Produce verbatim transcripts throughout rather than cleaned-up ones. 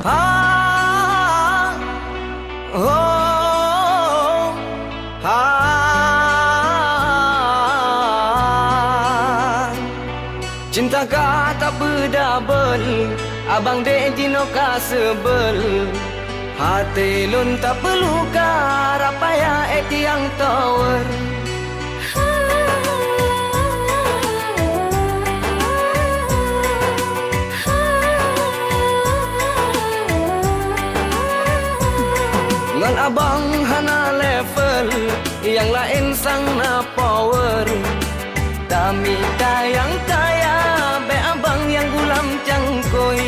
Ha, ho, ha. Cinta ka tapeudabel, abang dek jinoe ka seubel. Até lôn tapeuluka, rapaya ék tiang tower. Ngon abang hana level, nyang laén sang na power. Tamita nyang kaya, bék abang nyang gulam cangkôi.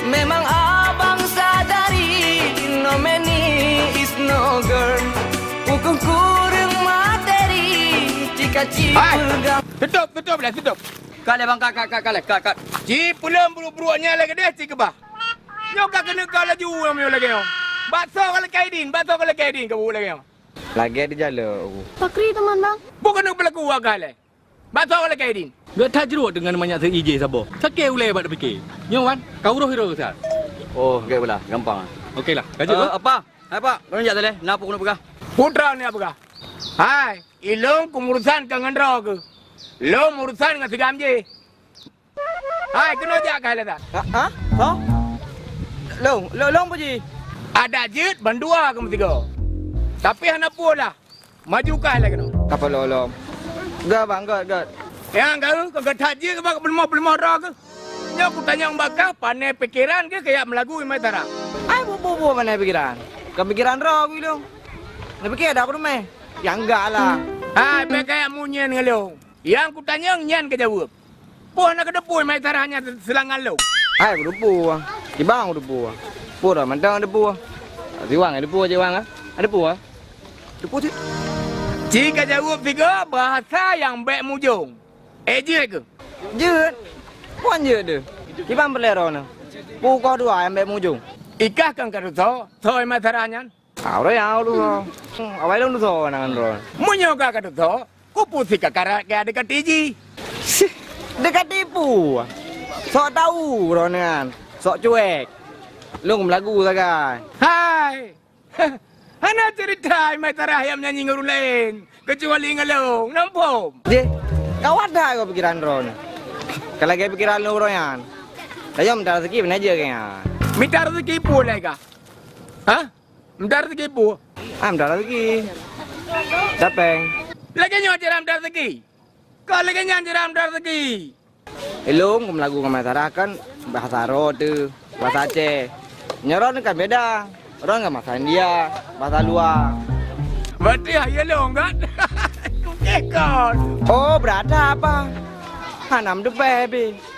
Memang abang sadari, no money is no girl. Ukun kureueng materi, cika ci Hai! peugah. Tutup, tutup lah, tutup. Ka lé bang, kat, kat, kat, kat, kat, kat. Ci peulom bruek-bruek nyan lagèe deh, ci keubah. Nyoe ka keuneuk ka laju, nyoe lagèe nyoe. Bakso ka lakèe idin, bakso ka lakèe idin, ka buet lagèe nyoe. Lagèe di jalok. Pakri teuma, bang? Bukon peulaku agak lé. Bakso ka lakèe idin. Gata jrot deungon manyak seuijé saboh. Sakét ulèe bak tapike. Nyoe wan, ka uroh iro sa. Oh, gèt beulah, gampang. Oke lah, lanjut, Eh, Bang. Apa? Hai, Pak, kami jak tadi. Napa keuneuk peugah? Putra ni peugah. Hai, ilôn kumurusan ka ngon droe keuh. Lôn murusan ngon sigam jih. Hai, keunoe jak ka lé that. Ha? Ha? Soe? Lôn, lôn, lôn puji. Adak jeuet bandua keu meusigoe. Tapi hana peue lah. Maju ka lé keunoe. Ka peulom-lom. Gèt, bang, gèt, gèt. Nyang geu, ka geutat jeuet bak peuleumah-peuleumah droe keuh. Nyoe kutanyong bak kah, pané pikeran keuh kajak meulagu i Maisarah? Ai, bu-, bu-, bu-, pané pikeran. Ka pikeran droe keuh ilôn. Neupike dak keuneumè. Nyang gak lah. Hai, bèk kajak munyen ngon lôn. Nyang kutanyong nyan kajaweueb. Peue hana kateupue Maisarah nyan seulangan lôn? Hai, kuteupue. Kiban kuteupue. Peue dah mantong teupue. Siwang teupue, siwang ah. Ada peue? Teupue cit. Ci kajaweueb sigoe bahasa nyang bèk mujông. Eh, jeuet keuh? Jeuet. Peue jeuet deuh. Kiban peureulèe droeneuh. Peue koh dua nyang bèk mujông. Ikah kan ka teusoe, soe Maisarah nyan? Ah, uroe nyan, uroe nyan. Hmm, awai lôn tusoe ngon droe. Meunyoe ka kateusoe, keupeue si ka karat keu adeuk kati jih? Sih, deuk kati peue? Sok tau droeneuh nyan, sok cuek. Lôn meulagu sagai. Hai! Hana ceurita Maisarah nyang meunyanyi ngon ureueng laén, keucuali ngon lôn, na muphom? Jeh, gawat that ngon pikeran droeneuh. Ka lagèe pikeran lôn uroe nyan. Tanyoe mita raseuki meunan jeuet keu nyan. Mita raseuki peue lé kah? Hah? Mita raseuki peue? Ah, mita raseuki. Dapèng. Lagèe nyoe cara mita raseuki. Kon lagèe nyan cara mita raseuki. Ilôn keu meulagu ngon Maisarah kan bahasa droe teuh, bahasa Aceh. Nyoe droeneuh kan beda. Droeneuh kan bahasa India, bahasa luwa. Berarti hai ilôn kan? Kukeh kon. Oh, beurata apa? Hana meuteupeue pih.